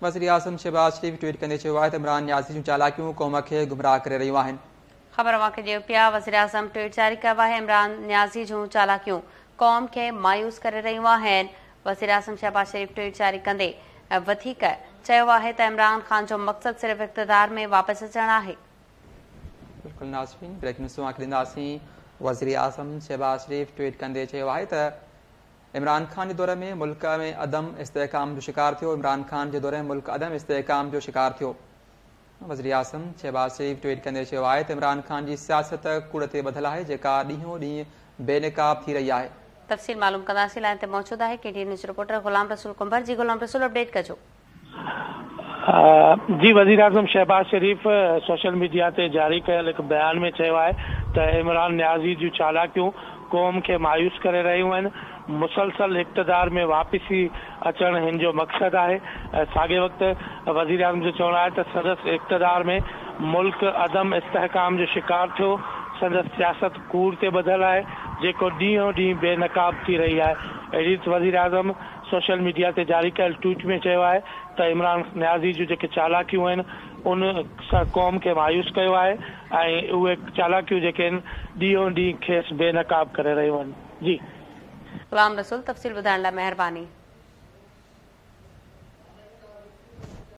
وزيراعظم شهباز شريف ٽوئيٽ ڪندي چيو آهي ته عمران نيازي جون چالاڪيون قوم کي گمراهه ڪري رهيون آهن. خبر اوهان کي ڏيون پيا، وزيراعظم ٽوئيٽ جاري ڪيو آهي، عمران نيازي جون چالاڪيون قوم کي مايوس ڪري رهيون آهن. وزيراعظم شهباز شريف ٽوئيٽ جاري ڪندي وڌيڪ چيو آهي ته عمران خان جو مقصد صرف اقتدار ۾ واپس اچڻ آهي. بلڪل ناظرين بريڪنگ نيوز اوهان کي ڏينداسين، وزيراعظم شهباز شريف ٽوئيٽ ڪندي چيو آهي ته عمران خان جي دور ۾ ملڪ ۾ عدم استحڪام جو شڪار ٿيو، عمران خان جي دور ۾ ملڪ عدم استحڪام جو شڪار ٿيو. وزيراعظم شهباز شريف ٽوئيٽ ڪندي چيو آهي ته عمران خان جي سياست ڪوڙ تي ٻڌل آهي جيڪا ڏينهون ڏينهن بي نقاب ٿي رهي آهي. تفصيل معلوم ڪنداسين لائين تي موجود آهي ڪي ٽي اين نيوز رپورٽر غلام رسول ڪنڀر جي غلام رسول اپڊيٽ ڪجو. جي وزيراعظم شهباز شريف سوشل ميڊيا تي جاري ڪيل هڪ بيان ۾ چيو آهي ته عمران نيازي جون چالاڪيون قوم کي مايوس ڪري رهيون آهن، مسلسل اقتدار ۾ واپسي اچڻ هن جو مقصد آهي. ساڳئي وقت وزيراعظم جو چوڻ آهي ته سندس اقتدار ۾ ملڪ عدم استحڪام جو شڪار ٿيو، سندس سياست ڪوڙ تي ٻڌل آهي، جيڪو ڏينهون ڏينهن بي نقاب ٿي رهي آهي. اهڙي ريت وزيراعظم سوشل ميڊيا تي جاري ڪيل ٽوئيٽ ۾ چيو آهي ته عمران نيازي جون جيڪي چالاڪيون آهن ان سان قوم کي مايوس ڪيو آهي ۽ اهي چالاڪيون جيڪي آهن ڏينهون ڏينهن کيس بي نقاب ڪري رهيون آهن. جي. غلام رسول تفصيل ٻڌائڻ لاء مهرباني.